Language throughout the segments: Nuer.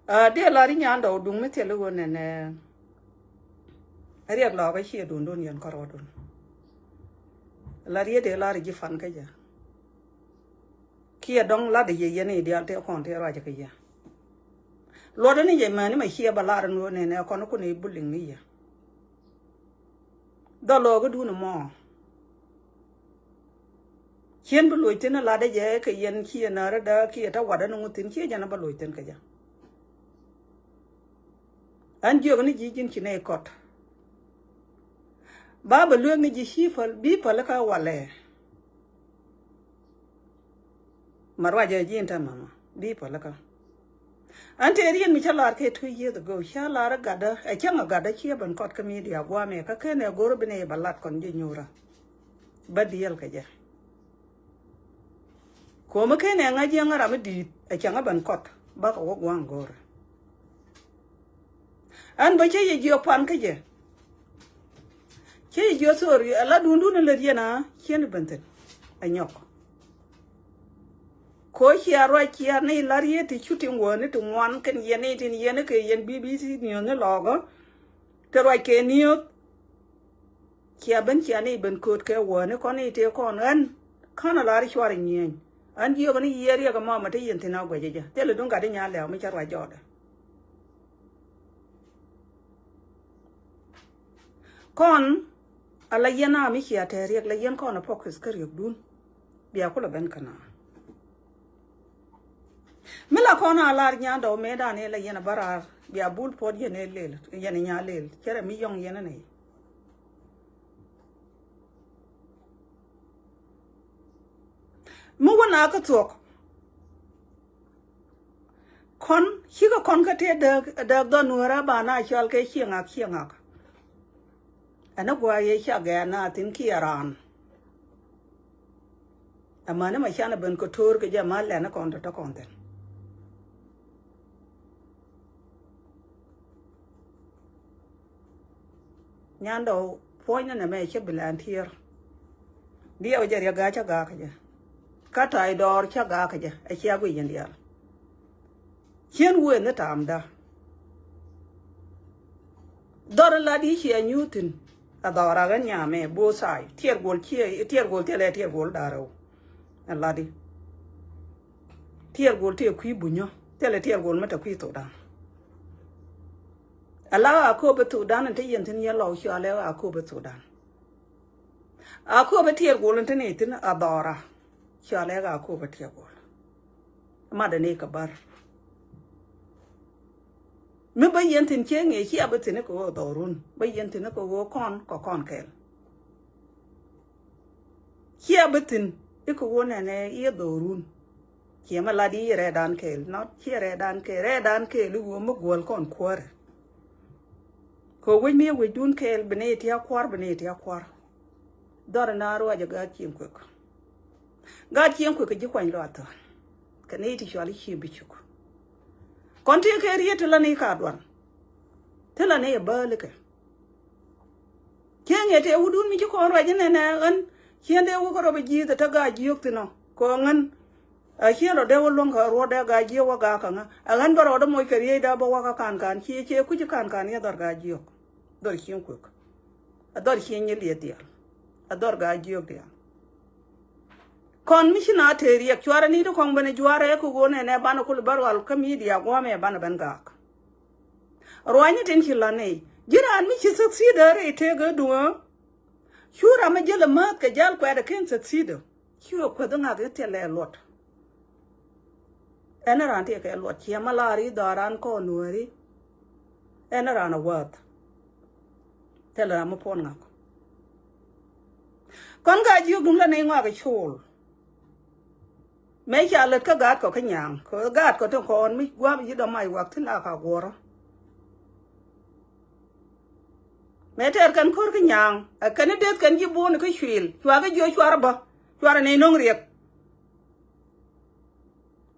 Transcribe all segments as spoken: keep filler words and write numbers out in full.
Aa, dee lar i̱ nyandɛ ɔ duŋ mi thil i̱ ɣöö nɛnɛ. Riɛk lɔɔk ɛ ciɛ duundun yɛn kɔrɔɔdun. Lar yɛ dee lar i̱ ji̱ fan kä jɛ. Kiɛ dɔ̱ŋ lat i̱ yɛ yɛn i̱ diaal tëë kɔn tëë ruac kä yɛ. Luɔtdä ni jɛ mäni mɛ ciɛ bä lar in ɣöö nɛnɛ kɔn kun i̱ buliŋ ni yɛ. Dhɔl ɣɔ̱ɔ̱k i̱dun ɛmɔ. Cien bi loc thi̱n ɛ latdä jɛ kɛ yɛn ciɛ näärädä kiɛ tä watdä ni ŋu thi̱n ciɛ jɛn ɛ bä loc thi̱n kɛ jɛ. Ɣän jiök ni ji̱ ji̱n ci nɛy kɔt. Ba bɛ lueek ni ji̱ ci päl bi päl kä walɛ. Ma ruacɛ ji̱ in te mama bi päl kä. Ɣän tëë riet mi cä lar kɛ two years ago cä lar ɛ gatdä ɛ cäŋ ɛ gatdä ciɛ ben kɔt kä media guamɛ kä ken ɛ go̱r bi nɛy bɛ lat kɔn ji̱ nyuurä. Bä diɛl kɛ jɛ. Komi ken ɛ ŋa̱c yɛn ram mi di̱i̱t ɛ cäŋ ɛ ben kɔt bakɛ wä gua̱a̱ŋ go̱rä. Ɣän bä cä yɛ jiök pan kä jɛ. Cä yɛ jiök thori ɛ la duundun ɛ lät yɛn a cien ben thi̱n. Ɛ nyɔk. Ko cia ruac cia ni lar yɛ ti cu tin wäni ti ŋuan kɛn yɛn ni tin yɛn kɛ yɛn B B C niöth ni lɔɔkä. Ti ruac kɛ niöth. Cia ben cia ni ben kööt kɛ wäni kɔn ni tëë kɔn ɣän. Ka̱n a lar cuar nyieny ɣän jiök ni yiëë riɛk ɛmɔ mɛ ti yɛn thi̱n a guɛc jɛ thilɛ duŋ gat i̱ nyan lɛw mi cä ruac jɔɔdɛ. Kɔn a la yɛn a mi cia tɛɛ riɛk la yɛn kɔn a focus kä riɛkdun. Bia kulɛ ben kä na. Mi la kɔn a lar nyandɛ ɔ mëëdan ëë la yɛn a bä raar bia bul puɔt yɛn ëë lel yɛn a nya lel cärɛ mi yɔŋ yɛn a nɛy. Mi wä na kä thuɔ̱k. Kɔn cikɛ kɔn kä tëë dääk dääk dhɔn nuäärä ba na cɔal kɛ cieŋak cieŋak. Ɛn ɛ gua̱a̱ yɛ ca gɛ̈ɛ̈n na thi̱n kiɛ raan. Amäni ma canɛ ben kɛ to̱o̱r kɛ jɛ ma lɛn kɔn tɔ̱tɔ̱ kɔn thi̱n. Nyandɛ ɔ puɔ̱ny ni nɛmɛ cä bi lɛn tiɛɛr. Diɛw jɛ riɛk ga̱a̱ cä ga̱a̱ kɛ jɛ. Kä ta̱a̱ idɔɔr cä ga̱a̱ kɛ jɛ ɛ cia guic in diaal. Cien wëë ni ta̱a̱mda. Dhɔr in lat i̱ cia nyuuthin. Ɛ dhɔr a ɣän nyamɛ both side tiɛɛr guɔl ciɛ tiɛɛr guɔl thilɛ tiɛɛr guɔl da̱rɛw. Ɛ lat i̱ tiɛɛr guɔl tëë kui̱ bunyä thilɛ tiɛɛr guɔl mi te kui̱ thokdan. Ɛ la ɣaa kööp ɛ thokdan in te yɛn thi̱n yɛn lɔw cɔalɛ ɣaa kööp ɛ thokdan. A kööbä tiɛɛr guɔl in te ni thi̱n a dhɔra. Cɔalɛ a kööbä tiɛɛr guɔl. Madɛ ni kɛ bär. Mi bä yɛn thi̱n cieŋ i̱ cia bä thi̱n ikɛ ɣöö dhɔrun bä yɛn thi̱n ikɛ ɣöö kɔn kɛ kɔn kɛl. Cia bä thi̱n ikɛ ɣöö nɛnɛ i̱ dhɔrun. Ciɛ mi lat i̱ rɛɛdan kɛɛl nɔt ciɛ rɛɛdan kɛɛl rɛɛdan kɛɛl i̱ ɣöö mi guɔl kɔn kuäärɛ. Kɛ wec mi wecdun kɛɛl bi ni ti a kuar bi ni ti a kuar. Dhɔr in a ruacɛ gaat cieŋ kuek. Gaat cieŋ kuek kɛ ji̱ kuany luath thɔn kɛ ni ti cual i̱ cie bi cuk. Kɔn ti kɛ riet ti la ni ka duan. Ti la ni ɛ bäälikɛ. Cieŋ ɛ tëë wutdun mi ci kɔn ruac inɛnɛ ɣän. Cien dee wä kä rɔ bi ji̱th ɛ te gaa jiök thin ɔ kɛ ɣän. A cien rɔ dee wä luäŋ kɛ ruɔt dee gaa jiök wä gaa kä ŋä ɛ ɣän bä rɔ dee moc kɛ riecda bä wä kä kan kan cie cie kuc kan kan yɛ dhɔr gaa jiök. Dhɔr cieŋ kuek. A dhɔr cieŋ nyi lieth diaal. A dhɔr gaa jiök diaal. Kɔn mi ci na tëë riɛk cuarɛ ni ti kɔŋ ben juarɛ kɛ ɣöö nɛnɛ banɛ kul bä rual kä media guamɛ banɛ ben gaak. Ruanyni tin ci la nɛy ji̱ raan mi ci succeed ɛ rɛy tëëk ɛ duŋä. Cu ram mi jäl ɛ määth kɛ jal kuɛɛt ɛ ken succeed ɛ. Ci ɛ kueth ɛ ŋath i̱ thilɛ luɔt. Ɛn raan tëë kɛ luɔt ciɛ ma laar i̱ dhɔaaran kɔn nuääri. Ɛn raan ɛ wäth. Thilɛ ram mi puɔn ŋak. Kɔn ka jiök dun la nɛy ŋɔak ɛ col. Mëë ca lät kä gaatkɔ kä nyaŋ kɛ ɣöö gaatkɔ tin kɔn mi gua̱a̱p yi̱ dɔ̱mac wak thi̱n la ka guɔ̱rä. Mëë tɛɛr kɛn ko̱r kä nyaŋ ɛ kɛn i̱ deth kɛn ji̱ buuni kä cuil cuakä jiö cuarä bä cuarä nɛy no̱ŋ riɛk.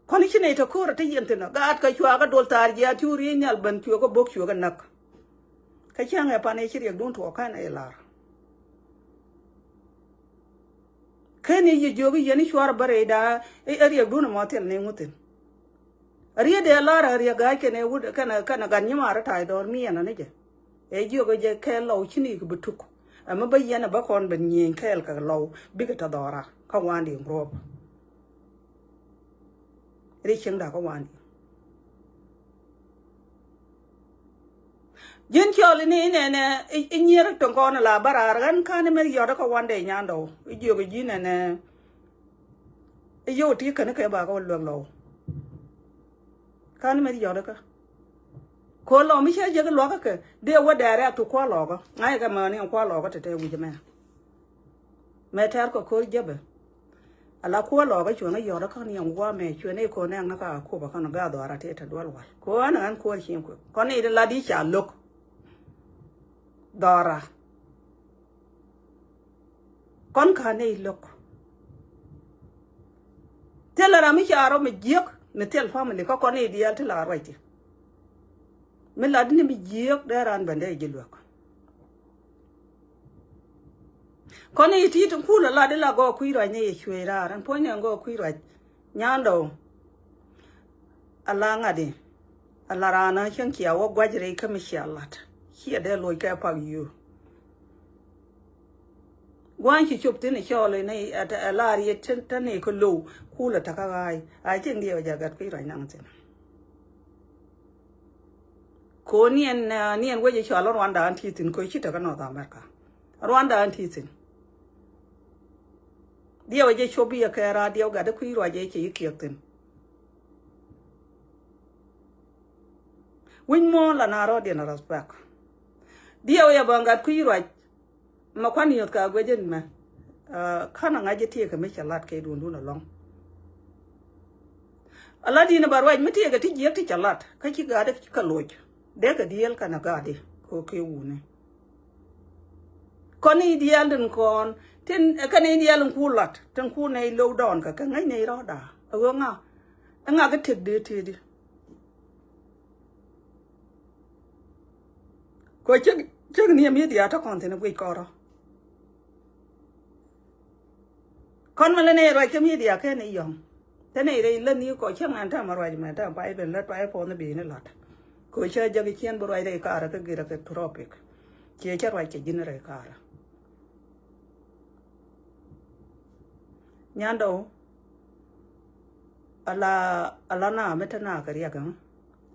Kɔn i̱ ci nɛy te ko̱r ɛ te yɛn thi̱n ɛ gaatkɔ cuakä duɔl thaar jiaat cu riey nhial ben cuɛ kä bo̱k cuɛ kä näk. Kä cäŋ ɛ pan ɛ ci riɛkdun tuɔɔk kɛn ɛ lar. Ken i̱ yɛ jiök i̱ yɛn i̱ cuarɛ bä rɛyda i̱ ɛ riɛkdun ɛmɔ thil ni ŋuthin. Riet dee lar a riek ga̱a̱c kɛn ɛ wut kɛn kɛn gat nyimaar ta̱a̱c dhɔr miɛn ani jɛ. Ɛ jiök ɛ jɛ kɛɛl lɔw ci ni kɛ bi tuk. Ɛmɛ bä yɛn ɛ bä kɔn ben nyieny kɛɛl kɛ lɔw bikɛ tɛ dhɔra kä wandi ruɔp. Ri cieŋda kä wandi. Ji̱n cɔl ini inɛnɛ i nyier tin kɔn la bä raar ɣän ka̱n imɛ yɔt kä wandɛ nyandɔ. I jiök ji̱ nɛnɛ i yio̱w ti kɛn kɛ ba kä luäk lɔw. Ka̱n imɛ yɔt kä ko lɔ mi cä jek luakä kɛ dee wä dɛrɛ a tu kuä lɔkä ŋa̱c kɛ mäni kuä lɔkä tete wi̱c mɛ. Mɛ tɛr kɔ ko̱r jepɛ. Ala kuɔ lɔɔkä cuɛn kä yɔt kä ni ɛn guamɛ cuɛn i̱ ko̱n ɛn ni ka kuɔpä kɔn ga dhɔra tëë te duɔl wal ko̱ ɛn ɛn kuɔr cieŋ kuek kɔn i̱ la di ca lo̱k. Dhɔra kɔn ka ni lo̱k. Thil ram mi ca rɔ mi jiäk ni thil family kä kɔn i̱ diɛɛl ti la ruac ti. Mi lat ni mi jiäk dee ran bɛn dee ji̱ luäk. Kɔn i̱ ti̱i̱t in kuul a lat ila gɔɔ kui̱ ruac ni yɛ cuëë raar ɛn puɔ̱ny ni ɛn gɔɔ kui̱ ruac. Nyandɔ a la ŋa̱t i̱ a la raan a cäŋ cia wä gua̱c rɛy kä mi cia lat ciɛ dee loc kɛ pak yuu. Gua̱a̱ny ci cop thi̱n i̱ cɔɔl i̱ ni a lar yɛ te ni kä low kuul a takä ɣa̱a̱y a cieŋ diɛw jagat kui̱ ruac naŋ thi̱n. Ko niɛn niɛn wec i̱ cɔal Rwanda an ti thi̱n ko ci tekä North America. Rwanda an ti thi̱n. Diɛw a jɛ cop i̱ yɛ kɛɛra diɛw gat i̱ kui̱ ruac i̱ ci i̱ kiɛk thi̱n. Wi̱ny muɔ̱ɔ̱n la na rɔɔdiɛn respect. Diɛw yɛ bä gat kui̱ ruac. Ma kuan yioth ka guec in mɛ. Kan a ŋa̱c i̱ tiek kɛ mi cɛ lat kɛ duundun alɔŋ. A lat in a ba ruac mi tiek kɛ ti jiek ti cɛ lat kä ci gat i̱ kɛ loc. Dee kɛ dieel kan a gat i̱ ko kɛ wuni. Kɔn i̱ diɛɛl tin kɔn tin kɛn i̱ diɛɛl in kuul lat tin kuul nɛy low dɔɔn kɛ kɛ ŋäc nɛy rɔɔda. A ɣöö ŋa ɛ ŋa kɛ tiek dee tëëdi. Kɔ cäk cäk ni ɛ mi̱i̱ diaal tɔ̱ kɔn thi̱n ɛ guic kɔrɔ. Kɔn mɛ lä nɛy ruac kä mi̱i̱ diaal kɛn i̱ yɔ̱ŋ. Te nɛy rɛy lä ni kɔ cäŋ an täämɛ ruac mɛ täämɛ pay ben lät pay puɔ̱n i̱ bi̱i̱ni la̱t. Kɔ cä jäk i̱ ciɛn bi ruac rɛy kaarä kä gir ɛ kɛ tropic. Ciɛ cä ruac kɛ ji̱n rɛy kaarä. Nyandɔ. Ala ala na mi te na kɛ riɛk ɛŋ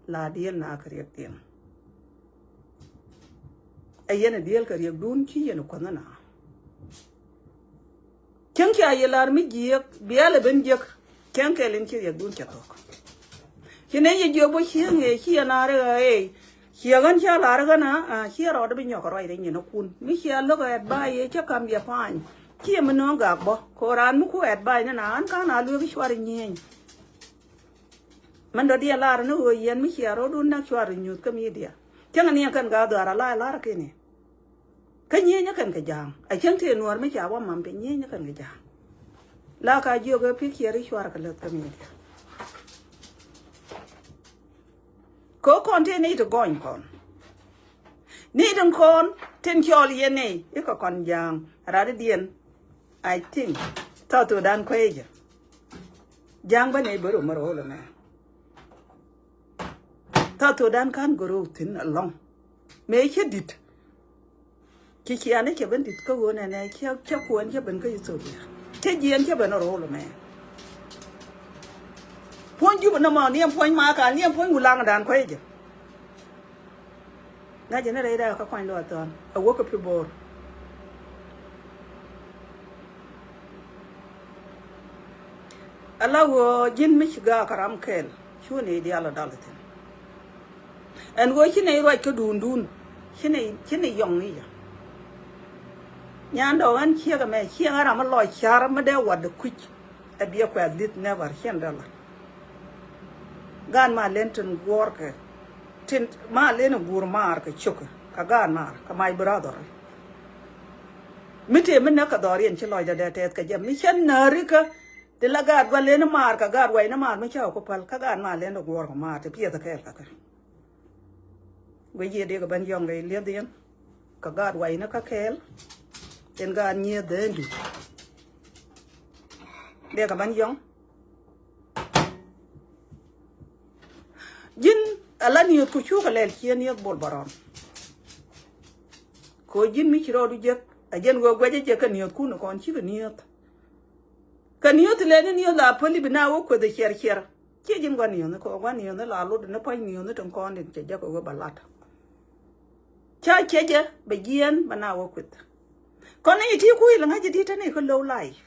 la diɛl na kɛ riɛk thiɛŋ. Ɛ yɛn ɛ diɛl kɛ riɛk dun ci yɛn ɛ kuɔnh na. Cäŋ cia yɛ lar mi jiɛk biɛl ɛ ben jiɛk cäŋ kɛl in ci riɛk dun cɛ thok. Ci nɛ yɛ jiɛk bä cieŋ ɛ ci yɛ nar ɛ ɛ. Ciɛ ɣän ca lar ɣän a ciɛ rɔɔd bi nyɔk ruac rɛy nyin akun mi cia lo̱k ɛɛt ba yɛ cä kam yɛ pa̱a̱ny. Ciɛ mi nööŋ gak bä ko raan mi ku ɛɛt ba ni na ɣän ka̱n a lueek cuar nyieny. Mɛn dɔ̱diɛn lar ni ɣöö yɛn mi cia rɔɔdun näk cuar nyuth kä midia. Cäŋ ni ɛn kɛn gak dhuaar a la lar kini. Kä nyieny kɛn kɛ ja̱a̱ŋ a cäŋ tëë nuɔɔr mi ca wä mam piny nyieny kɛn kɛ ja̱a̱ŋ. La ka jiök ɛ picture i̱ cuar kɛ läth kä midia. Kɛ kɔn tëë nɛy ti gɔny kɔn. Ni tin kɔn tin cɔɔl yɛn nɛy i̱ kɛ kɔn ja̱a̱ŋ ratidiɛn. I think tɔ̱ thodan kuecä. Ja̱a̱ŋ bä nɛy bä rom mɛ ro̱o̱l ɛmɛ. Tɔ̱ thodan ka̱n goro̱o̱k thi̱n alɔŋ. Mëë cä di̱t. Ci ciaani cɛ ben di̱t kä ɣöö nɛnɛ cä cä kuɛn cä ben kä Ithiopia. Cä jiɛɛn cä ben ro̱o̱l ɛmɛ. Puɔ̱ny Jubɛ nɔmɔ ni ɛn puɔ̱ny Makal ni ɛn puɔ̱ny Wulaŋdan kuecä. Na jɛ ni rɛy dɛ kä kuany luɔth thɔn a wä kä pi bo̱o̱r. Ala ɣöö ji̱n mi ci gaak kä ram kɛl cu ni diaal ɔ dal thi̱n. Ɛn ɣöö ci nɛy ruac kä duundun ci nɛy ci nɛy yɔŋ ni jɛ. Nyandɔɔŋ ɛn ciek ɛmɛ ciek ɛn ram mi lɔc ca̱r mi dee wat dee kui̱c. Ɛ biɛ kuɛth li̱th never cien dee lat. Gaat ma len tin guɔ̱ɔ̱rkɛ tin ma len in guur maar kɛ cio̱kɛ kɛ gaat maar kɛ my brother. Mi tëë mi näk kɛ dhɔriɛn ci lɔcdɛ dee tɛth kɛ jɛ mi cä näärikä. Ti la gaat gua̱n len in maar kɛ gaat wac ni maar mi cä ɛ ku päl kä gaat ma len in guɔ̱ɔ̱rkɛ maar ti piɛth kɛɛl kɛ kɛ. Guic yiëë diɛkɛ ben yɔ̱ŋ rɛy lieth yɛn kɛ gaat wac ni kä kɛɛl. Tin gaat nyieth dee in duc diɛkɛ ben yɔ̱ŋ. Ala niöth ku cukɛ lɛl ciɛ niöth bol bä rɔn. Kɛ ɣöö ji̱n mi ci rɔɔdu jek a jɛn ɣöö guɛcä jɛ kɛ niöthkun kɔn cikɛ niöth. Kɛ niöth lɛ ni niöth la päli bi na wä kueth ciɛr ciɛr. Ciɛ ji̱n gua̱n niöthni kɛ ɣöö gua̱n niöthni la lot ni pua̱ny niöthni tin kɔn tin cɛ jek kɛ ɣöö bɛ lat. Ca cɛ jɛ bɛ jiɛɛn bɛ na wä kueth. Kɔn ni ci ti kui̱ lɛ ŋa̱c ji̱ di̱t tɛn i̱ kä low life.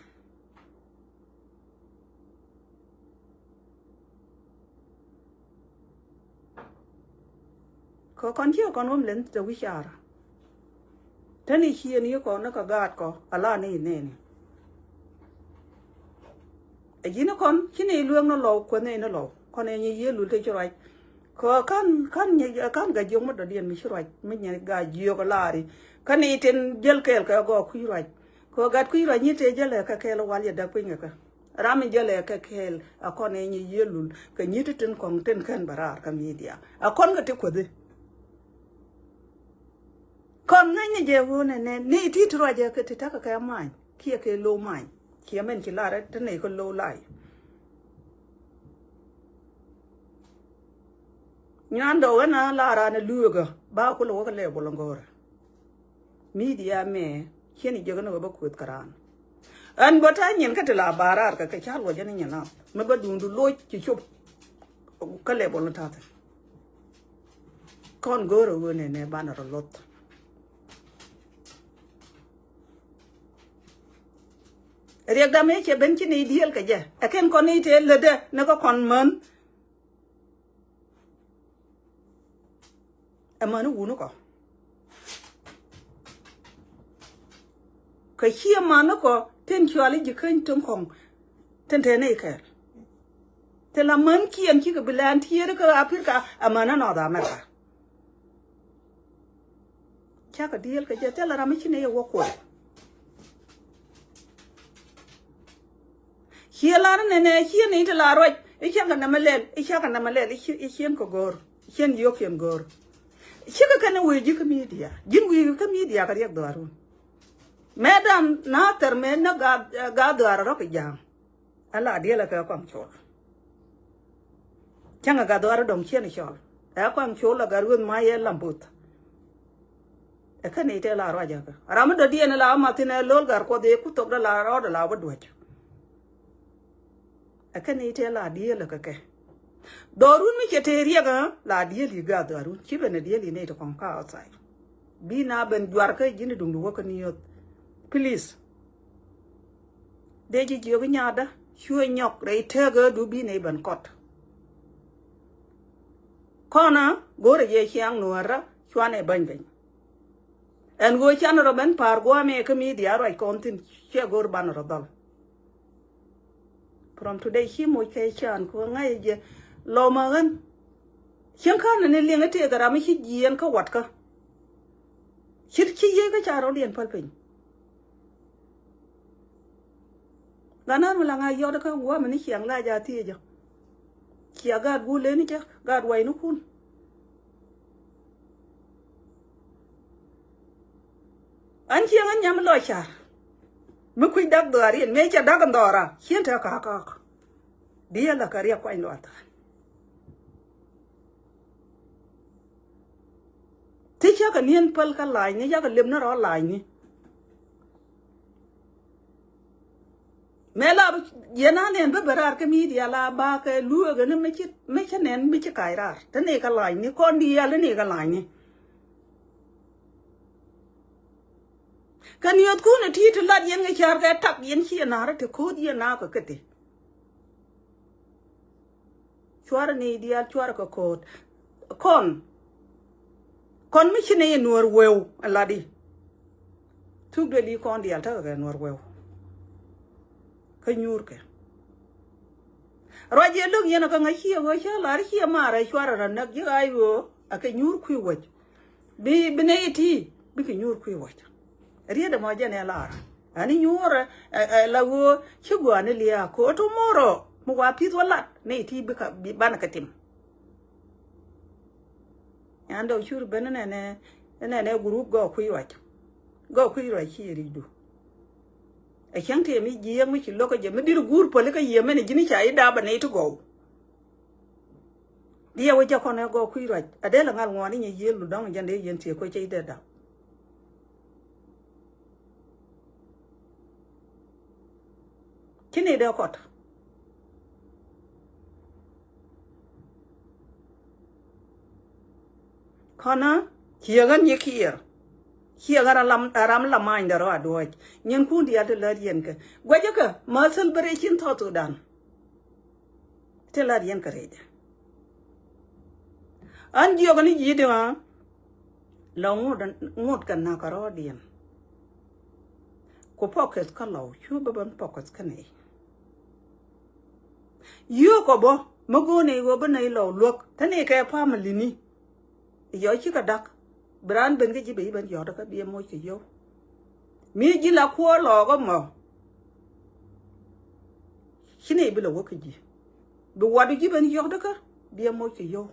Kɛ kɔn ciɛ kɔn wä mi lɛn thitɛ wi̱c caarä. Tɛn i̱ ciëën i̱ kɔn ni kɛ gaatkɔ ala ni i̱ nɛɛni. Ɛ ji̱n i̱ kɔn ci ni i̱ lueŋ ni lɔw kueth ni i̱ ni lɔw kɔn ɛ nyi yiëë lul te ci ruac. Kɛ kän kän nyi kän Gat-jiök mi dɔ̱diɛn mi ci ruac mi nyi Gat-jiök laari. Kän i̱ tin jäl kɛɛl kɛ gɔɔk kui̱ ruac. Kɛ gat kui̱ ruac nyi tëë jäl ɛ kɛ kɛɛl wal yɛ däk piny kɛ kɛ. Ram mi jälɛ kɛ kɛɛl a kɔn ɛ nyi yiëë lul kɛ nyi ti tin kɔŋ tin kɛn bɛ raar kä midia a kɔn kɛ ti kuäthi. Kɔn ŋäcni jɛ ɣöö nɛnɛ ni ti ti ruacɛ kɛ ti takä kɛ many kiɛ kɛ low many kiɛ mɛn ci lar ti nɛy kä low life. Nyandɔ ɣän a lar an a lueekä ba kulɛ wä kä lɛ bol ŋo̱rɛ. Midia mɛ ciɛn i̱ jek ni wee bä kueth kɛ raan. Ɛn bä ta̱a̱ nyin kä ti la ba̱a̱ raar kɛ kɛ ca̱r wä jɛn i̱ nyin a mi bä duundu loc ci cop. Kä lɛ bol ni ta̱thin. Kɔn go̱o̱rä wee nɛnɛ banɛ rɔ loth. Riɛk dam i̱ cɛ ben ci ni dieel kɛ jɛ ɛ kɛn kɔn i̱ tëë lätdɛ ni kä kɔn män. Ɛ mäni wuni kɔ. Kɛ ci ɛ mäni kɔ tin cuali ji̱ käny tin kɔŋ tin te nɛy kɛɛl. Ti la män kiɛn cikɛ bi lɛn tiëëri kä Aprika ɛ mäni North America. Cakɛ dieel kɛ jɛ thilɛ ram mi ci ni yɛ wä kuɔth. Ciɛ lar nɛnɛ ciɛ ni ti la ruac i̱ cakɛ nɛmɛ lɛl i̱ cakɛ nɛmɛ lɛl i̱ cien kɛ go̱o̱r i̱ cien yio̱kiɛn go̱o̱r. Cikɛ kɛn i̱ wee ji̱ kä midia ji̱n wi̱i̱ kä midia kɛ riɛk dhuaarun. Mɛ dam na thɛr mɛ nä gaa dhuaar rɔ̱k i̱ ja̱a̱ŋ. Ala diɛlɛ kɛ kuaŋ col. Cäŋɛ gat dhuar dɔ̱ŋ ciɛn cɔl. Ɛ kuaŋ col la gat rueth ma yɛ lam buth. Ɛ kɛn i̱ tɛ la ruac ɛ kɛ ram mi dɔ̱diɛn la ma thin ɛ lo̱l gat kuɔth i̱ ku thok dɔ la rɔɔd la bä duäc. Ɛ kɛn i̱ tɛ la diɛlɛ kɛ kɛ. Dhɔrun mi cɛ tëë riɛk ɛ la diɛl i̱ gat dhuarun ci ben ɛ diɛl i̱ nɛy ti kɔŋ ka outside. Bi na ben juar kä ji̱n i̱ duŋdu wä kä ni yɔth. Please. Dee ji̱ jiök i̱ nyaatdä cuɛ nyɔk rɛy tëëk ɣä du bi nɛy ben kɔt. Kɔnä go̱rɛ jɛ ciaŋ nuäärä cuanɛ bäny bɛny. Ɛn ɣöö canɛ rɔ ben pa̱a̱r gua̱a̱mɛ kä midia ruac kɔn thi̱n ciɛ go̱r banɛ rɔ dhɔl. From today ci moc kɛ can kɛ ŋa̱c jɛ lɔmä ɣän. Cieŋ ka̱n ni liŋ i̱ tëëk ram i̱ ci jiɛɛn kä watkä. Cit ci yiëë kä ca rɔ̱diɛn päl piny. Gat naan mi la ŋa̱c yɔt kä gua̱a̱mɛ ni ciaŋ la ja thiecä. Cia gaat guul leni cä gaat waynikun. An cieŋ an nyam lɔ car. Mi kui̱ dak dhɔaar in mëë cɛ dak in dhɔra cien te ka̱a̱k ka̱a̱k. Diɛl la kɛ riɛk kuany luath tha̱a̱n. Ti cakɛ niɛn päl kä la̱a̱cni cakɛ lep ni rɔ la̱a̱cni. Mëë la yɛn a nɛn bä bɛ raar kä midia la bakɛ lueekɛ ni mi ci nɛn mi ci kac raar te ni kɛ la̱a̱cni kɔn diaal ni kɛ la̱a̱cni. Kɛ niöthkun ɛ ti̱i̱t ti lat yɛn kɛ ca̱r kɛ tak yɛn ci yɛn na̱rä te ko̱o̱t yɛn na̱a̱ kɛ käthi. Cuarɛ ni diaal cuarɛ kɛ ko̱o̱t. Kɔn kɔn mi ci ni yɛ nuɔ̱ɔ̱r weu ɛ lat i̱. Thuk duel i̱ kɔn diaal tekɛ kɛ nuɔ̱ɔ̱r weu. Kä nyuurkɛ ruac yɛ lo̱k yɛn ɛ kä ŋäc ciɛ ɣöö cä lar ciɛ maarɛ cuarɛ rɔ näk ji̱ ɣaac ɣöö ɛ kɛ nyuur kui̱ wäc. Bi bi nɛy ti bikɛ nyuur kui̱ wäc. Riet ɛmɔ jɛn ɛ lar ani nyuur ɛ la ɣöö ci gua̱a̱ni lia̱a̱ ko̱ tomorrow mi wa pi̱th wä lat nɛy ti bikɛ banɛ kɛ tim. Nyan dɔw cur ben nɛnɛ nɛnɛ gurup gɔɔ kui̱ ruac. Gɔɔ kui̱ ruac ci ri̱cdu. Ɛ cäŋ tëë mi jiääk mi ci lo̱k kä jɛ mi di̱t guur päli kä yiëë mɛn ji̱n ca i̱ dap ɛ nɛy ti gɔw. Diɛ wä jɛ kɔn ɛ gɔɔ kui̱ ruac a dee lɛ ŋal ŋuɔ̱ɔ̱n inyɛ yiëël lu dɔ̱ŋ jɛn dee yɛn thiee koc cɛ i̱ dee da̱k. Ci ni dee kɔt. Kɔnä ciɛ ɣän nyi kiɛɛr. Ciɛ ɣän a ram la many dɛ rɔ a duɔ̱ɔ̱c nyin kun diaal ti lät yɛn kɛ guɛcä kɛ ma celebration South Sudan. Ti lät yɛn kɛ rɛydɛ. Ɣän jiɔk ni ji̱ di̱ ɣä. Lɔ ŋot kɛ nak kɛ rɔɔdiɛn. Ku pɔkɛth kä lɔw cu bä ben pɔkɛth kä nɛy. Yio̱o̱k kɔ bä mi go̱o̱r nɛy ɣöö bä nɛy lɔw luäk te ni kɛ pamili ni. Yɔ cikɛ da̱k bi raan ben kä ji̱ ben ji̱ ben yɔ̱ɔ̱t kä biɛ moc kɛ yio̱w. Mi ji̱ la kuɔɔr lɔɔk ɛmɔ. Ci nɛy bi lɛ wä kä ji̱ bi wat ji̱ ben yɔ̱ɔ̱t kä biɛ moc kɛ yio̱w.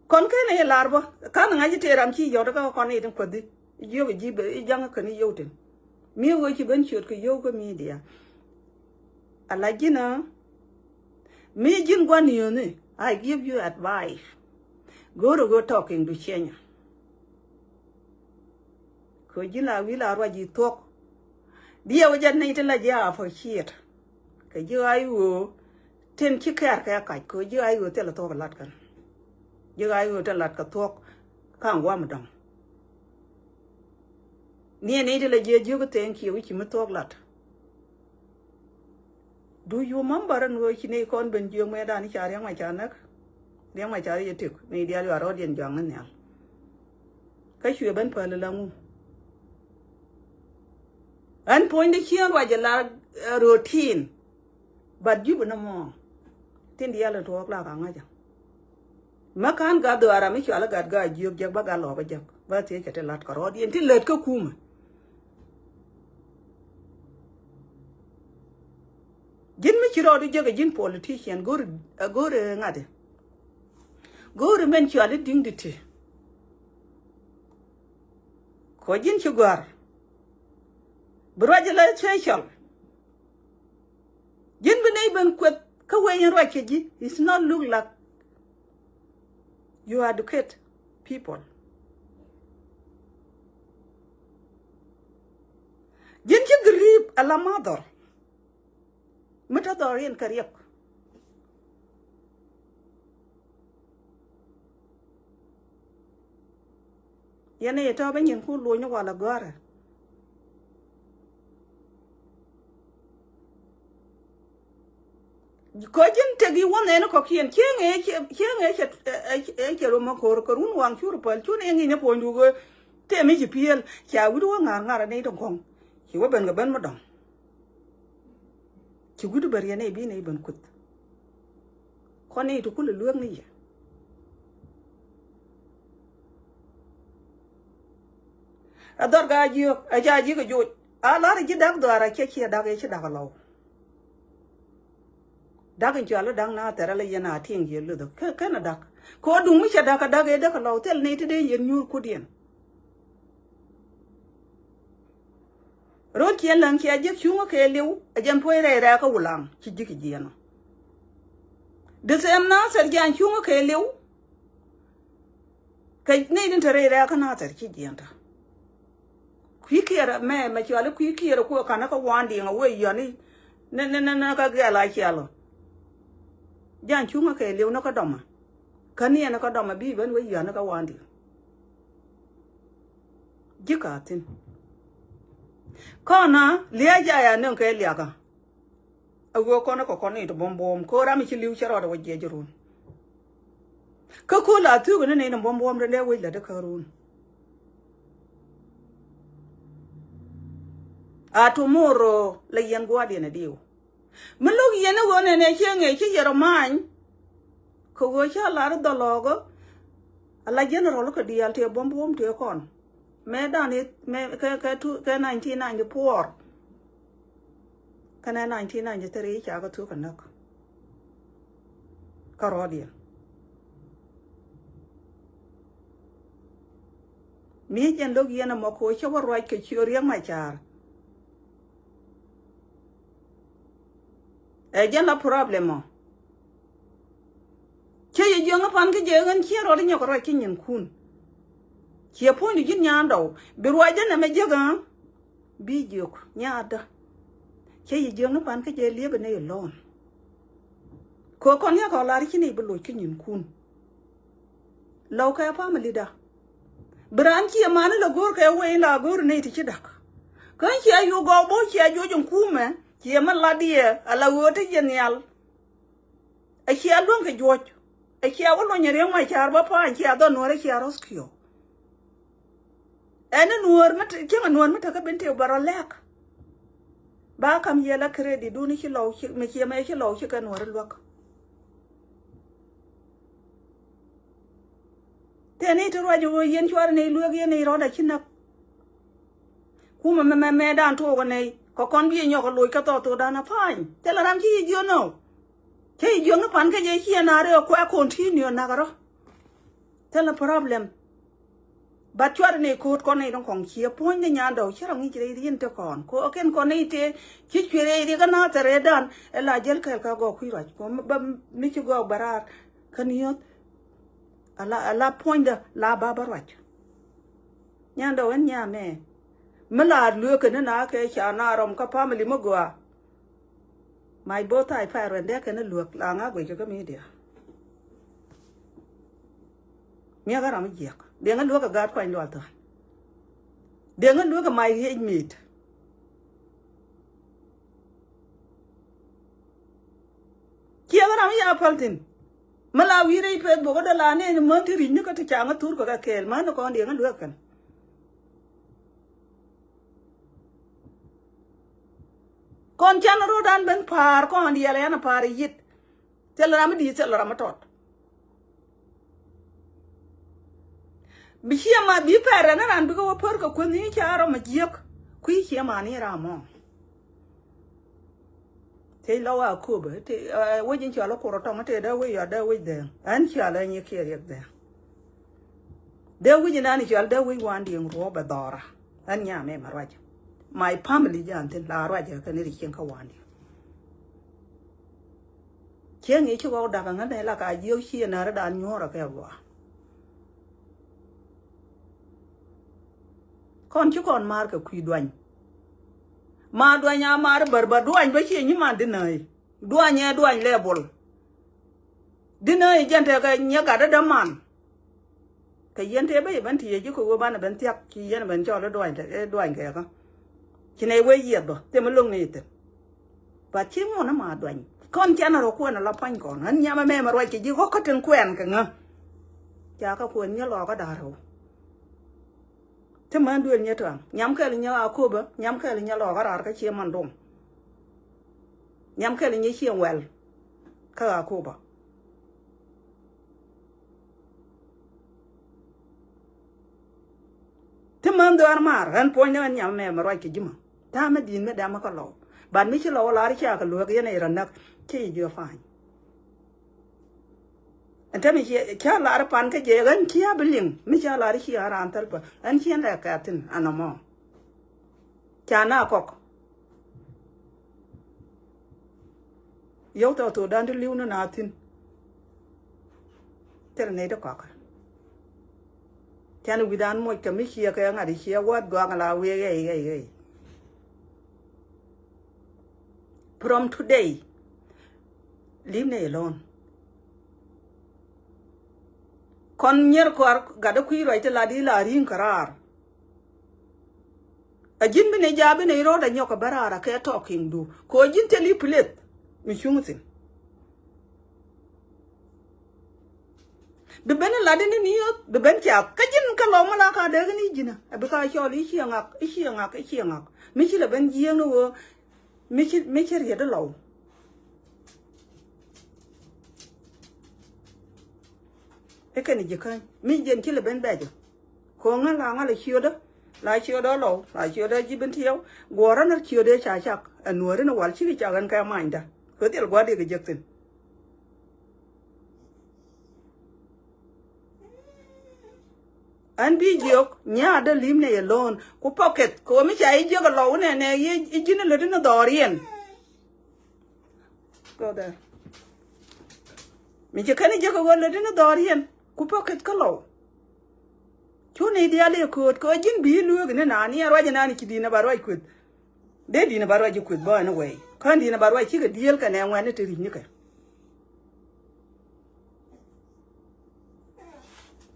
Kɔn ken i̱ lar bä kan ŋa̱c i̱ tëë ram ci yɔt kä kɔn i̱ tin kuäthi. Jiök i̱ ji̱ bɛ i̱ ja̱ŋ kän i̱ yio̱w tin. Mi ɣöö ci ben ciöt kɛ yio̱w kä media. Ala ji̱n ɛ mi ji̱n gua̱n yio̱ni, I give you advice. Go̱o̱rä ɣöö talking du ciɛnyä. Kɛ ji̱n la wi̱i̱ la ruac ji̱ thuɔ̱k. Diɛ wä jɛ nɛy tin la ji̱ a appreciate. Kɛ ji̱ ɣaac ɣöö tin ci kɛɛr kɛ kac kɛ ji̱ ɣaac ɣöö thilɛ thuɔ̱k lat kɛn. Ji̱ ɣaac ɣöö tin lat kɛ thuɔ̱k ka̱n gua̱a̱m dɔ̱ŋ. Niɛ nɛy tin la jiɛ jiök thank you wi̱ci mi thuɔ̱k lat. Do you remember ɛn ɣöö ci nɛy kɔn ben jiök mëëdan i̱ ca Riɛk Macar näk? Riɛk Macar i̱ jɛ tëk nɛy diaal yuaar rɔɔdiɛn juaŋ ni nhial. Kä cuɛ ben päl la ŋu. Ɛn puɔ̱nydɛ ciɛn ruac ɛ la routine. But ji̱ bi ni mɔ tin diaal in tuɔɔk la ka ŋa̱cä. Mä ka̱n gat dhɔaara mi cual i̱ gat gaa jiök jek bä gat lɔɔk i̱ jek bä thiec kɛ ti la̱t kɛ rɔɔdiɛn ti lät kä kumä. Ji̱n mi ci rɔɔdu jek ɛ ji̱n politician go̱ri go̱ri ŋa̱ti. Go̱ri mɛn cual i̱ diŋ di ti. Kɔ ji̱n ci gɔ̱a̱r bi ruac ilɛ special. Ji̱n bi nɛy ben kueth kä wec in ruac kɛ ji̱ is not look like you educate people. Ji̱n ci giriip ala ma dhɔr mi te dhɔr in kɛ riɛk. Yɛn i̱ tɔ̱ bä nyinkun luny walɛ gɔ̱rä. Kɔ ji̱n tek i̱ wä nɛn kɔ̱kiɛn cieŋ ëë cɛ cieŋ ëë cɛ ëë cɛ rom ma ko̱r kɛ run waŋ cur päl cun ëë ŋi̱n ɛ puɔ̱nydu ɣöö tëë mi ci piëël ca wi̱t wä ŋa̱r ŋa̱r ɛ nɛy tin kɔ̱ŋ. Ci wä ben kɛ ben mi dɔ̱ŋ. Ci wi̱t bä riɛn ëë bi nɛy ben kuth. Kɔn i̱ ti kulɛ lueek ni yɛ. A dhɔr ka jiök a ca ji̱ kɛ joc a lar ji̱ dak dhɔaar a ciɛ ciɛ dak ëë ci dak a lɔw. Dak in cual i̱ dak na thɛr a la yɛn a tieŋ yɛ luth kä kɛn a dak. Kɛ ɣöö duŋ mi cɛ dak a dak ëë dak a lɔw thil ni ti dee yɛn nyuur kut yɛn. Rot ciɛ läŋ ciɛ ji̱k cuŋä kɛ liw a jɛn puɔ̱c rɛy rɛɛkä wulaŋ ci ji̱k jiɛn ɔ. The same Nasir jan cuŋä kɛ liw. Kɛ nɛy tin te rɛy rɛɛkä Nasir ci jiɛn tä. Kui̱ kiɛɛr mɛ mɛ cuali kui̱ kiɛɛr kuɛ ka̱n kä wan diɛŋ a wee yɔni. Nɛ nɛ nɛ nɛ kä gɛl a ciɛl ɔ. Jan cuŋä kɛ liw ni kä dɔmä. Kä niɛn kä dɔmä bi ben wee yɔni kä wan diɛŋ. Ji̱ ka thi̱n. Kɔnä lia̱a̱ jay a nöŋ kɛ liakä. A ɣöö kɔn kɛ kɔn ni ti buɔ̱m buɔ̱m ko̱ ram i̱ ci li̱w cɛ rɔɔdɛ wä jiɛc run. Kä ko̱ la thi̱i̱k ni ni ni buɔ̱m buɔ̱m rɛn dee wec la dee kä run. A tomorrow la yɛn gua̱a̱r diɛn a diw. Mi lo̱k yɛn i̱ ɣöö nɛnɛ cieŋ ëë ci yɛr ɔ ma̱a̱ny. Kɛ ɣöö ca lar i̱ dhɔlɔɔkä. Ala general kɛ diaal tëë buɔ̱m buɔ̱m tëë kɔn. Mɛ dan i̱ mɛ kɛ kɛ tu kɛ nineteen ninety-four. Kɛnɛ nineteen ninety-three ca kɛ thuk kɛ näk. Kä rɔɔdiɛn. Mi jɛn lo̱k yɛn ɛmɔ kɛ ɣöö cä wä ruac kɛ ciö Riɛk Macar. Ɛ jɛn la problem ɔ. Jiöŋ i̱ pan kä jɛ ɣän ciɛ rɔɔdɛ nyɔk ruac kä nyinkun. Ciɛ puɔ̱nydu ji̱n nyandɔw bi ruacdä nɛmɛ jiäk ɣän. Bi jiök nyadä. Cä yi jiäkni pan kä jɛ liepä nɛy alone. Kɛ kɔn yakɔ lar ci nɛy bi loc kä nyinkun. Lɔw kɛ family da. Bi raan ciɛ mani la go̱o̱r kɛ wee in la go̱o̱r nɛy ti ci dak. Kä ciɛ yu gɔw bo̱o̱ ciɛ juɔc in kumɛ ciɛ mi lat diɛ ala ɣöö ti jɛ nhial. Ɛ cia luäŋ kɛ juɔ̱c. Ɛ cia wä luɔ̱ny riäŋ ma car bä pa̱a̱ny cia dhɔ nuɔ̱ɔ̱r ɛ cia rɔ̱th kiɔ. Ɛn ni nuɔ̱ɔ̱r mi cäŋ ɛ nuɔ̱ɔ̱r mi tekä bin tëë bɛ rɔ lɛk. Ba kam yɛ la credit duni ci lɔw ci mi cia mɛ ci lɔw ci kɛ nuɔ̱ɔ̱r luäk. Tëë ni ti ruac ɣöö yɛn cuarɛ ni luek yɛn ni rɔ̱dɛ ci näk. Kumɛ mɛ mɛ mɛ dan tuɔɔk nɛy kɛ kɔn bi nyɔk loc kä thɔɔk thok dan a pa̱a̱ny. Thilɛ ram ci yi jiön nɔ. Cä yi jiön ni pan kä jɛ ciɛ na rɛ kuɛ continue nak rɔ. Thilɛ problem. But cuarɛ ni ko̱o̱t kɔn ni dɔ̱ŋ kɔŋ ciɛ puɔ̱ny ni nyandɔw ci rɔ ŋi̱c rɛy rin ti kɔn ko kɛn kɔn ni tëë ci cuɛ rɛy ri kä na thɛrɛ dan. Ɛ la jäl kɛl kä gɔɔk kui̱ ruac ko mi ci gɔɔk bɛ raar kä niöth. Ala ala puɔ̱nydä la ba bä ruac. Nyandɛ wän nyamɛ mi la luekä ni na kɛ ca na rɔm kä family mi gɔaa. Mac bo̱o̱ thac pay ruɛn dee kɛn luek la ŋa guic kɛ kä media. Miakä ram jiɛk deŋä luekä gaat kuany lual thɔn. Deŋä luekä mac hiec mit. Ciɛ kä ram ya päl thin. Mi la wi̱i̱ rɛy Facebook dee la nɛn män ti ri̱c ni kä ti ca ŋä thur kɛ kɛ kɛɛl män ni kɔn diɛ ŋä luek kɛn. Kɔn can ro̱o̱dan ben pa̱a̱r kɔn diɛl yan pa̱a̱r yit. Thil ram mi di̱i̱t thil ram mi tɔt. Bi ciɛ ma bi pɛrɛ ni ran bikɛ wä pär kɛ kueth ni ca rɔ ma jiäk kui̱ ciɛ ma ni ram mɔ. Tëë lɔ wa köpɛ tëë wec in cɔal i̱ kur ɔ tɔŋ tëë dee wec yɔt dee wec dhɛɛŋ ɛn cɔal ɛ nyi kiɛ riɛk dhɛɛŋ. Dee wec in an cɔal dee wec wan diɛŋ ruɔɔp ɛ dhɔra. Ɛn nyam ɛ ma ruac. My family jan thin la ruac ɛ kɛn ri cieŋ kä wan diɛŋ. Cieŋ i̱ ci ɣɔw dak ɛ ŋän ɛ la ka jiök ci ɛ nääri dan nyuɔ̱ɔ̱r ɛ kɛ gɔaa. Kɔn ci kɔn maar kɛ kui̱ duany. Ma duany a maar bär bä duany bä ciɛ nyi man di nääi. Duany ɛ duany lɛ bol. Di nääi jɛn tekɛ nyɛ gat dädä man. Kɛ yɛn tëë bä yɛ ben ti yɛ ji̱ kɛ ɣöö banɛ ben thiak ci yɛn ben cɔl i̱ duany tekɛ i̱ duany kɛ kä. Ci nɛy wee yiɛth bä thimɛ lo̱ŋ ni ithin. But ci ŋuɔ̱n ama duany kɔn cɛn rɔ kuɛn ala pua̱ny kɔn ɣän nyamɛ mɛmɛ ruac kɛ ji̱ ɣɔ̱k kä tin kuɛn kɛ ŋä. Ca kä kuɛn nyɛ lɔɔkä da̱r rɛw. Ti män duël nyɛ tɔ̱a̱ŋ nyam kɛl nyɛ a köpä nyam kɛl nyɛ lɔɔkä raar kä ciɛ man duɔ̱ŋ. Nyam kɛl nyɛ ciɛ wɛl kä a köpä. Ti män dhuaar maar ɣän puɔ̱ny ni ɣän nyam mɛ mɛ ruac kɛ ji̱ mä. Ta̱a̱ mɛ di̱i̱n mɛ dɛmä kä lɔw. Bat mi ci lɔw lar cia kɛ luäk yɛn ɛ rɔ näk ci ji̱ jiɔ pa̱a̱ny. Ɛn tɛmɛ cia lar pan kä jɛ ɣän cia bi liŋ mi cia lar cia raan thäl pä ɣän ciɛn lɛ kɛɛthin anɔmɔ. Ca na kɔk. Yio̱w thɔɔk thokdan ti li̱w ni na thi̱n. Thil nɛy ti kɔkä. Cän wi̱dan moc kɛ mi ciɛ kɛ ŋa̱t ciɛ wät gɔak la wiee ɣɛy ɣɛy ɣɛy. From today, leave me alone. Kɔn nyier kɔar gat dee kui̱ ruac ti la di la ri̱i̱ŋ kɛ raar. A ji̱n bi ni ja̱a̱ bi ni rɔ̱ɔ̱dɛ nyɔk kɛ bä raar a kɛ tɔɔkiŋdu kɛ ɣöö ji̱n thil i̱ plith mi cuŋ thi̱n. Bi ben in lat in ni niöth bi ben cath kä ji̱n kä lɔm mi la ka dee kä ni ji̱n a bi ka cɔl i̱ ciɛ ŋak i̱ ciɛ ŋak i̱ ciɛ ŋak mi ci lɛ ben jiääk ni ɣöö mi ci mi ci riet i̱ lɔw. I̱ kɛn i̱ ji̱ käny mi jiɛn ci lɛ ben bɛc ɔ. Ko̱ŋä la ŋa̱l ɛ ciötdä la ciötdä lɔw la ciötdä ji̱ ben tiɛw. Guɔ̱rä nä ciötdä ca cak ɛ nuääri ni wal cikɛ cak ɛn kɛ manydä. Kɛ thil gua̱a̱r dee kɛ jek thi̱n. Ɛn bi jiök nyaatdä li̱m nɛy alone ku pocket kɛ ɣöö mi ca i̱ jiök ɛ lɔw nɛnɛ i̱ ji̱n ɛ lätdi ni dhɔriɛn. Go there. Mi ci kɛn i̱ jiäk ɛ ɣöö lätdi ni dhɔriɛn ku pocket kä Lɔw. Cu ni diaal i̱ kööt kɛ ɣöö ji̱n bi lueek ni naan i̱ ɛn ruac ɛn naan i̱ ci di̱n ɛ ba ruac kueth. Dee di̱n ɛ ba ruac i̱ kueth bä ɛn wɛy kä ɛn di̱n ɛ ba ruac cikɛ dieel kɛnɛ ŋuɛ̈tni ti ri̱c ni kɛ.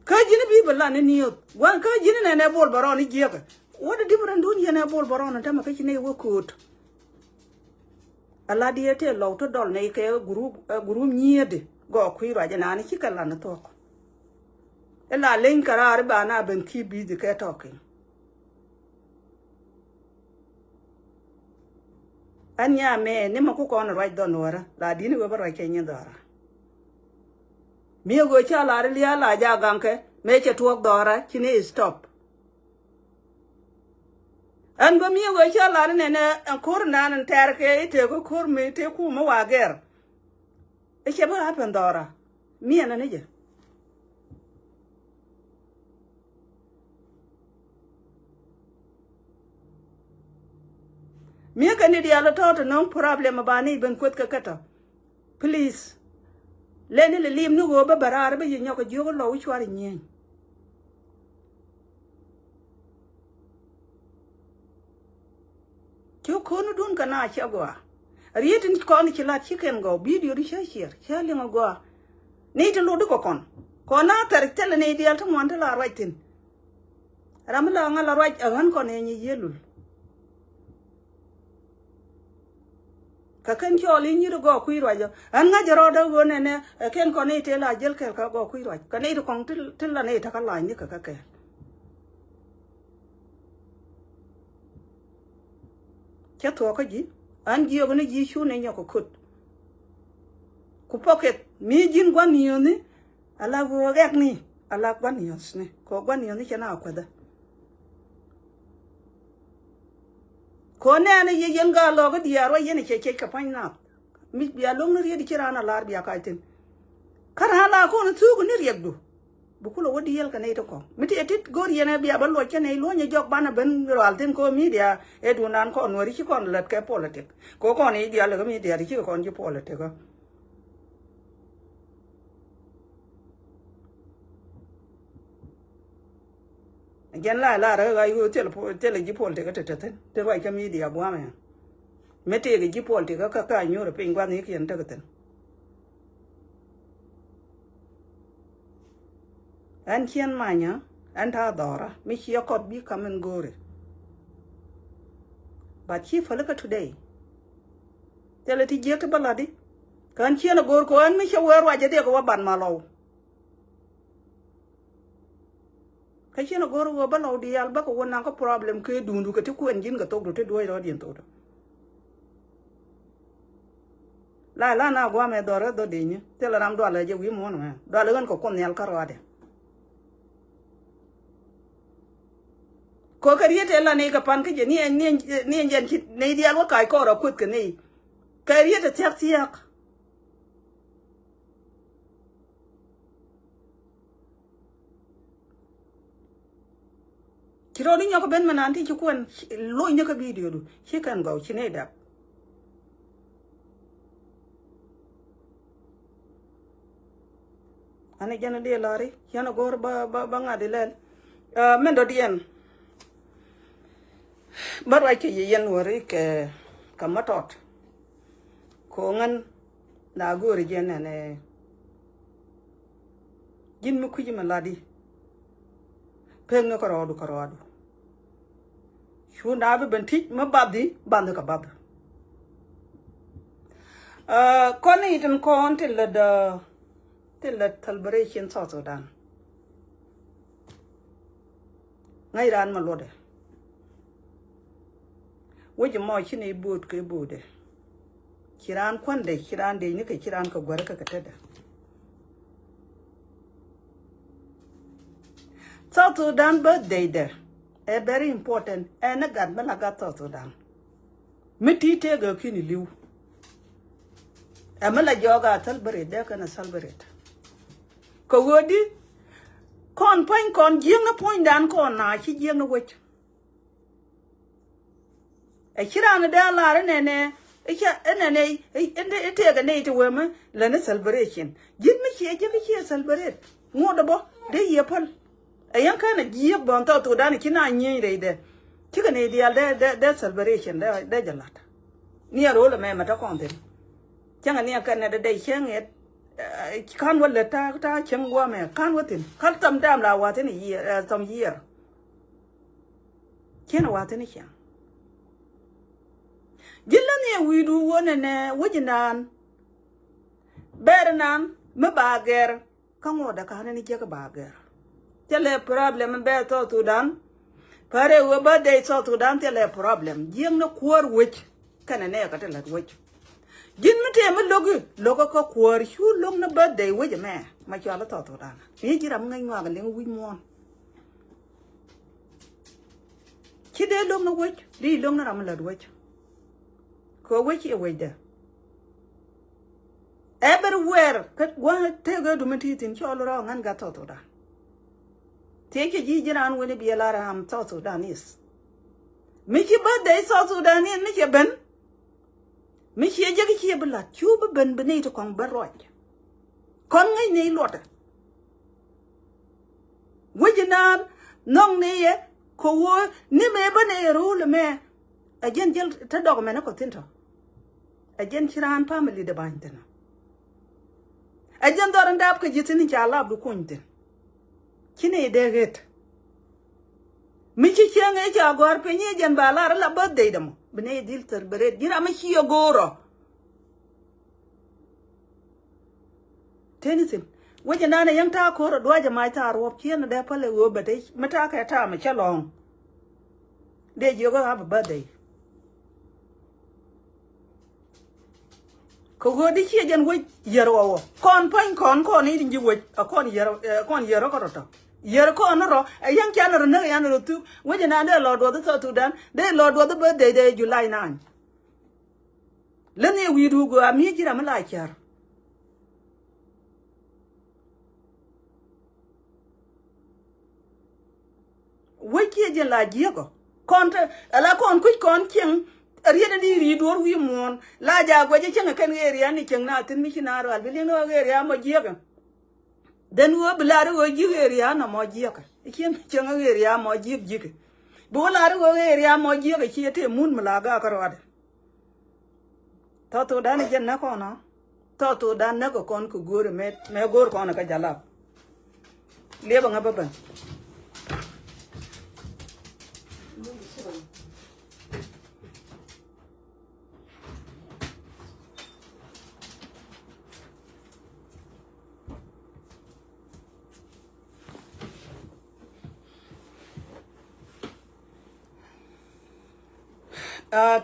Kä ji̱n bi bɛ lan ni niöth gua̱n kä ji̱n nɛn ɛ bol bɛ rɔɔn i̱ jiäkä. What a different dun yɛn ɛ bol bɛ rɔɔn ɛn tämɛ kä ci nɛy wä kööt. Ala diɛ tëë Lɔw ti dɔl nɛy kɛ gurup, ɛ, gurup nyiëëdi gɔɔ kui̱ ruac ɛnani cikɛ lan thuɔ̱k. Ila leny kɛ raar iba na ben ki̱i̱ bi̱i̱thi kɛ tɔ̱ki̱. Ɛn nya mɛ ni mɛ ku kɔn ruac dhɔn wärä la di̱n iwee bä ruac kɛ nyi dhɔra. Miɛ ɣöö ca lar ilia la ja gaŋkɛ mɛ cɛ tuɔɔk dhɔra ci ni stop. Ɛn bä miɛ ɣöö ca lar inɛnɛ ɛn ko̱r nan ɛn tɛɛr kɛ itek kä ko̱r mi tek kum mi wa gɛr. I̱ cɛ bä happen dhɔra miɛ nɛ ni jɛ. Miɛ kɛ ni diaal tɔ̱ tɔ̱ nɔŋ problem ba ni ben kueth kɛ kɛ tɔ̱. Please. Leni lɛ lim ni ɣöö bä bɛ raar bä yi nyɔk kɛ jiök Lɔw cuar nyieny. Ci ko̱n dun kɛ na cɛ gɔaa. Riet in kɔn ci lat ci kɛn gɔw bidio di cä ciɛr cä liŋ gɔaa. Ni ti ludi kɔ kɔn kɔn na thɛr thɛl ni diɛl ti muɔn ti la ruac thin. Ram mi la ŋa la ruac a ɣän kɔn ɛ nyi yielul. Kä kɛn cɔɔl i̱ nyiri gɔɔ kui̱ ruac ɔ ɛn ŋa̱c rɔɔdä ɣöö nɛnɛ ɛ kɛn kɔn i̱ tëë la jäl kɛɛl kä gɔɔ kui̱ ruac kä nɛy ti kɔŋ ti la nɛy takä lany ni kä kä kɛɛl. Cä thuɔ̱kä ji̱ ɛn jiök ni ji̱ cu ni nyɔk kä köt. Ku pocket mi ji̱n gua̱n niöni. Ala ɣöö ɣɛk ni ala gua̱n niöni kɛ gua̱n niöni cɛ na kuäthä. Kɛ ɣöö nɛɛni yɛ yɛn gaa lɔɔk i̱ diaar wä yɛn ɛ cɛ cɛc kɛ pa̱ny naath. Mi bia lo̱ŋ ni riet i̱ ci raan a la̱r bia kac thi̱n. Kä raan la kɔn thuuk ni riɛkdu. Bi kulɛ wä diɛɛl kɛ nɛy ti kɔ̱ŋ mi ti ɛ tit go̱r yɛn ɛ bia bä luɔc kɛ nɛy luɔ̱nyɛ jɔk banɛ ben rual thi̱n kɛ ɣöö media ɛ duundan kɔn nuääri ci kɔn lät kɛ politik. Kɛ ɣöö kɔn i̱ diaal kɛ media ti cikɛ kɔn ji̱ politik kä. Jɛn la la rɛ ɣa̱c ɣöö thil po-, thil ji̱ politik kä te te thi̱n ti ruac kä media gua̱a̱mɛ. Mi tëëkɛ ji̱ politik kä kä kä nyuur piny gua̱th ni kiɛn tek thi̱n. Ɛn ciɛn manyä ɛn ta̱a̱ dhɔra mi ciɛ kɔt bi ka̱m in go̱o̱ri. But ci pälikä today. Thilɛ ti jiäk ti bä la̱tdi. Kä ɛn ciɛn a go̱o̱r kɛ ɛn mi cɛ wee ruac a diɛk kɛ wä ban ma lɔw. Kä ciɛn a go̱o̱r ɣöö bä lɔw diaal bä kɛ wä naŋ kä problem kɛ duundu kɛ ti kuɛn ji̱n kɛ thokdu ti duɔ̱c rɔɔdiɛn thokdu. La la na guamɛ dhɔr ɛ dhɔ di̱ny thilɛ ram dualɛ jɛ wi̱i̱ muɔ̱n mɛ dualɛ ɣän kɛ kun nhial kä rɔɔdɛ. Kɔ kɛ riet ɛ la nɛy kɛ pan kä jɛ ni ɛn ni ɛn jɛn ci nɛy diaal wä kac kɔɔr a kueth kɛ nɛy. Kɛ riet ɛ thia̱k thia̱k. Ci rɔɔdu nyɔk ben mɛ nan ti ci kuɛn loc ni kä bidio du ci kɛn gɔw ci ni dap. Ani jɛn a dee lɔri yɛn a go̱r ba ba ba ŋa̱t ilɛl. Mɛn dɔ̱diɛn bä ruac kɛ yɛ yɛn wä ri kɛ kɛ mä tɔt. Ko̱ŋän na go̱o̱ri jɛn ɛn ɛ ji̱n mi kui̱c mi latdi. Pek ni kärɔɔdu kärɔɔdu. Cu na bi ben ti̱c mi bathdi bathdi kɛ bath. Kɔn i̱ tin kɔn ti lät ti lät celebration South Sudan. Ŋäc raan mi luɔtdɛ. Wec mɔ ci ni bo̱o̱t kɛ bo̱o̱tdɛ. Ci raan kuändɛ ci raan dec ni kɛ ci raan kɛ guäri kɛ kɛ tetdɛ. South Sudan birthday dɛ ɛ very important. Ɛn ni gat mi la gat South Sudan. Mi ti tëëk ɛ ki̱ni li̱w. Ɛ mi la jɔɔk a celebrate dee kɛn a celebrate. Kɛ ɣöö di kɔn puɔ̱ny kɔn jiäŋ ni puɔ̱nydan kɔn na ci jiäŋ ni wec. Ɛ ci raan dee a lar inɛnɛ I̱ ca, inɛ nɛy, i̱, i̱, i̱ tëëkɛ nɛy ti wee mi lɛ ni celebration. Ji̱n mi ciɛ jek i̱ ciɛ celebrate. Ŋot ɛ bä dee yiëë päl. Ɛ yɛn kɛn ɛ jiɛk bä ɛn South Sudan i̱ ci na nyieeny rɛydɛ. Cikɛ nɛy diaal dee, dee, dee celebration dee, dee jɛ la̱t. Niɛ ro̱l ɛmɛ mɛ te kɔn thi̱n. Cäŋɛ niɛ kɛn nɛ dee dee cäŋ yɛt. Ka̱n wä lät ta̱a̱, ta̱a̱ cäŋ gua̱a̱mɛ ka̱n wä thi̱n. Ka̱n thɔm dam la wa̱thi̱n i̱ yiëë, ɛ, thɔm yiëër. Ciɛn a wa̱thi̱n i̱ cäŋ. Ji̱n lä nhiɛ wi̱i̱du wä nɛnɛ wec inan. Bɛr inan mi ba gɛr. Kä ŋuɔ̱t dɛ ka̱n ni jiäk ba gɛr. Thilɛ problem in bɛ South Sudan. Pärɛ wee birthday South Sudan thilɛ problem. Jiäk ni kuäär wec. Kɛnɛ nɛɛkä ti lät wec. Ji̱n mi tëë mi lo̱ki, lo̱kä kä kuäär cu lo̱k ni birthday wec ɛmɛ. Ma cɔal i̱ South Sudan. Mi ji̱ ram mi ŋäc ŋɔak liŋ wi̱c muɔ̱ɔ̱n. Ci dee lo̱k ni wec, di lo̱k ni ram mi lät wec. Kɛ wec ciɛ wecdɛ. Everywhere, kä gua̱n tëëk ɛ dumi ti thi̱n cɔl rɔ ŋän gat South Sudan. Thiec kɛ ji̱ ji̱n raan wen i̱ biɛ lar am South Sudanese. Mi ci birthday South Sudanese mi cɛ ben. Mi ciɛ jek ciɛ bi lat cu bi ben bi nɛy ti kɔŋ ben ruac. Kɔn ŋäc nɛy luɔtdɛ. Wec inan nhɔk ni yɛ kɛ ɣöö ni mëë bä ni yɛ ro̱o̱l ɛmɛ. Ɛ jɛn jäl te dɔk mɛn ɛ kɔ thi̱n tɔ. Ɛ jɛn ci raan family dɛ ba̱ny thi̱n ɔ. Ɛ jɛn dhɔr in dap kɛ ji̱ thi̱n in ca lap di kuny thi̱n. Ci ni dee ɣet. Mi ci cieŋ ëë ca gɔ̱a̱r piny i̱ jɛn ba lar ila birthday dɛ mɔ bi ni dhil celebrate ji̱ ram mi ci ɛ go̱o̱rɔ. Teni thi̱n wec inan ɛ yäŋ ta̱a̱ ko̱r ɛ duac ɛ mac ta̱a̱ ruɔ̱p cieen ɛ dee päl ɛ ɣöö bɛ te mi ta̱a̱ kɛ ta̱a̱ mi cä lɔ̱ɔ̱ŋ. Dee jiök ɛ happy birthday. Kɛ ɣöö di ciɛ jɛn wec yär ɣɔwɔ kɔn päny kɔn kɔn i̱ ji̱ wec ɛ kɔn yär ɛ kɔn yär kä rɔ tɔ. Yär kɔn rɔ ɛ yäŋ can rɔ näk yan rɔ thuk wec inan dee lɔ duɔth i̱ South Sudan dee lɔ duɔth i̱ birthday dee July nine. Lä ni wi̱i̱du gɔaa mi ji̱ ram mi la ca̱r. Wec kiɛ ji̱n la jiäkɔ kɔn te ala kɔn kuc kɔn cieŋ. Riet ni ri̱i̱ duɔ̱ɔ̱r wi̱i̱ muɔ̱ɔ̱n la jaak guɛc cieŋ kɛn ɣeer yan ni cieŋ na thi̱n mi ci na rual bi liŋ ni ɣä ɣeer ya mɔ jiäkɛ. Then ɣöö bi lar i̱ ɣöö ji̱k area nɔmɔ jiäkä. I̱ cien cieŋ area mɔ jiäk ji̱kä. Bi wä lar i̱ ɣöö area mɔ jiäkä cie tëë mun mi la gakä ruadɛ. Tɔ̱ thokdan i̱ jɛn näk kɔn ɔ. Tɔ̱ thokdan näk kɛ kɔn kɛ go̱o̱ri mɛ mɛ go̱o̱r kɔn kä jalap. Liepɛ ŋä bä ben.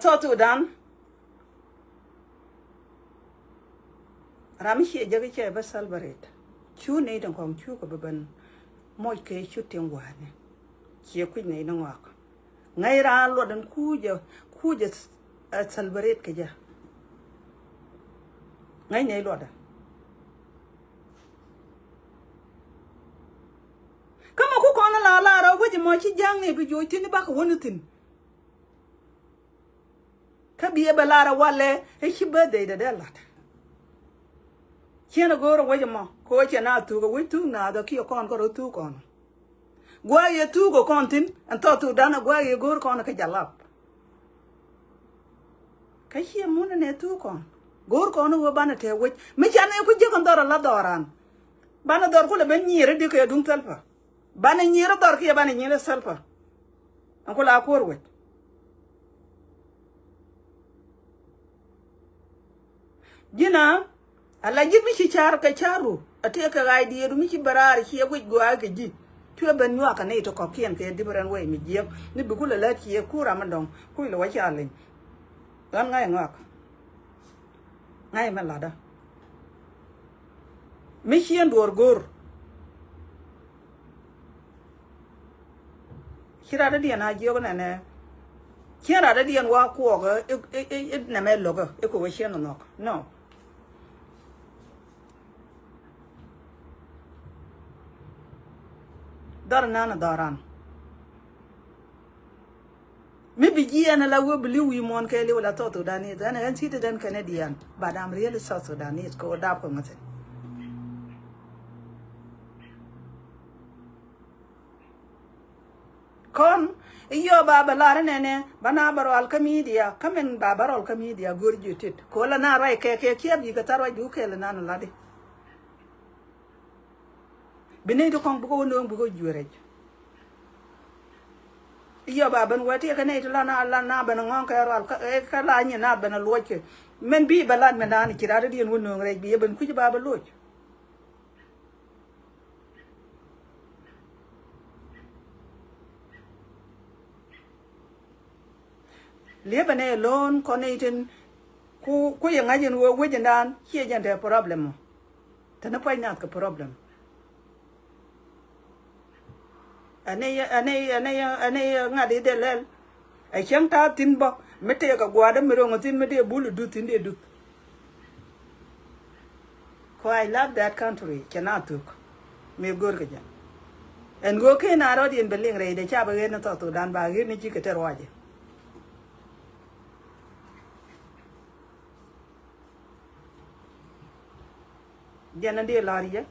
Tɔ̱ thokdan. Ram mi ciɛ jek i̱ cɛ bä celebrate. Cu nɛy tin kɔŋ cukɛ bä ben moc kɛ cut tin gua̱a̱ni. Ciɛ kui̱c nɛy ni ŋɔak. Ŋäc raan luɔt in kucä kucä celebrate kɛ jɛ. Ŋäc nɛy luɔt in. Kä mɔ ku kɔn la lar ɔ wec mɔ ci ja̱ŋ ni bi joc thi̱n i̱ bakɛ wäni thi̱n. Kä biɛ bɛ lar ɛ walɛ i̱ ci birthday dɛ dee lat. Ciɛn ɛ go̱o̱r ɛ wec ɛmɔ kɛ ɣöö ciɛ na thuk ɛ wec thuk naath ɛ kiɛ kɔn kä rɔ thuk kɔn. Gua̱a̱k yɛ thuk ɛ kɔn thi̱n ɛn thɔɔk thukdan ɛ gua̱a̱k yɛ go̱o̱r kɔn ɛ kä jalap. Kä ciɛ mun ɛn ɛ thuk kɔn go̱o̱r kɔn ɛ ɣöö banɛ tɛɛ wec mi can ɛ ku jiäk ɛn dhɔr ɛ la dhɔran. Banɛ dhɔr kulɛ ben nyiir ɛ dikɛ duŋ thɛlpä. Banɛ nyier dhɔr kiɛ banɛ nyier thɛlpä. Ɛn ku la kuɔr wec. Ji̱na ala ji̱ mi ci car kɛ caru a tëë kɛ ɣa̱c dieedu mi ci bɛ raar ciɛ guic gua̱a̱ kɛ ji̱. Cuɛ ben nyuak kɛ nɛy ti kɔ̱kiɛn kɛ different way mi jiɛk ni bi ku lɛ lät ciɛ ku ram mi dɔ̱ŋ kuc lɛ wä ca leny. Ɣän ŋa̱c ŋɔak. Ŋa̱c mɛ latdä. Mi ciën duɔ̱ɔ̱r go̱o̱r. Ci rat dädiɛn a jiök nɛnɛ. Ciën rat dädiɛn wa kuɔɔk i̱, i̱, i̱, i̱ nɛmɛ lo̱kä i̱ kɛ wä ciën nhɔk. No. Dhɔr nan dhɔran. Mi Jiɛn ala wee believe wi̱i̱ muɔ̱ɔ̱n kɛɛliw la South Sudanese. Ɛn ɣän citizen Canadian, but I'm really South Sudanese kɛ ɣöö dap kɛ ŋäthin. Kɔn i̱ yɔ ba bɛ lar inɛnɛ ba na bɛ rɔal kä media, kä min ba bɛ rɔal kä media go̱r ji̱ tit kɛ ɣöö la na ruac kɛ kɛ kiɛp ji̱ kɛ thar ruac du kɛɛl inan lat i̱ bi nɛy ti kɔŋ bikɛ wä nööŋ bikɛ wä juëë rɛc. I̱ yɔ ba ben wee tiɛ kä nɛy ti la na la na ben ŋɔ̱ŋ kɛ rual kä la nyin na ben luɔc kɛ. Min bi bɛ lat min dan ci rat idiɛn wä nööŋ rɛc bi yɛ ben kui̱c ba bɛ loc. Liepɛ nɛ lo̱o̱n kɔn nɛy tin ku ku yɛ ŋa̱c in wee wec in dan ciɛ jɛn te problem ɔ. Te ni puac nath kɛ problem. Ɛn i̱ ɛn i̱ ɛn i̱ ɛn i̱ ŋa̱t i̱ dee lɛl. Ɛ cäŋ ta̱a̱ thi̱n bä mi tëëk ɛ gua̱a̱r dee mi ro̱ŋ thi̱n mi dee bul i̱ duth thi̱n dee duth. Kɔ I love that country cɛ na thuk. Mi go̱r kɛ jɛ ɛn ɣöö ken a rɔ̱t yɛn bɛ liŋ rɛy dee ca bɛ ɣet ni South Sudan ba ɣet ni ji̱ kɛ te ruacɛ. Jɛn ni dee la̱r yɛ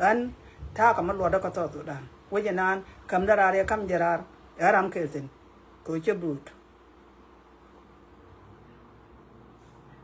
ɣän ta̱a̱ kɛ mi luɔtdä kɛ South Sudan wec inan käm dee raar yɛ käm jɛ raar. Ɛ ram kɛ thi̱n kɛ cɛ buut.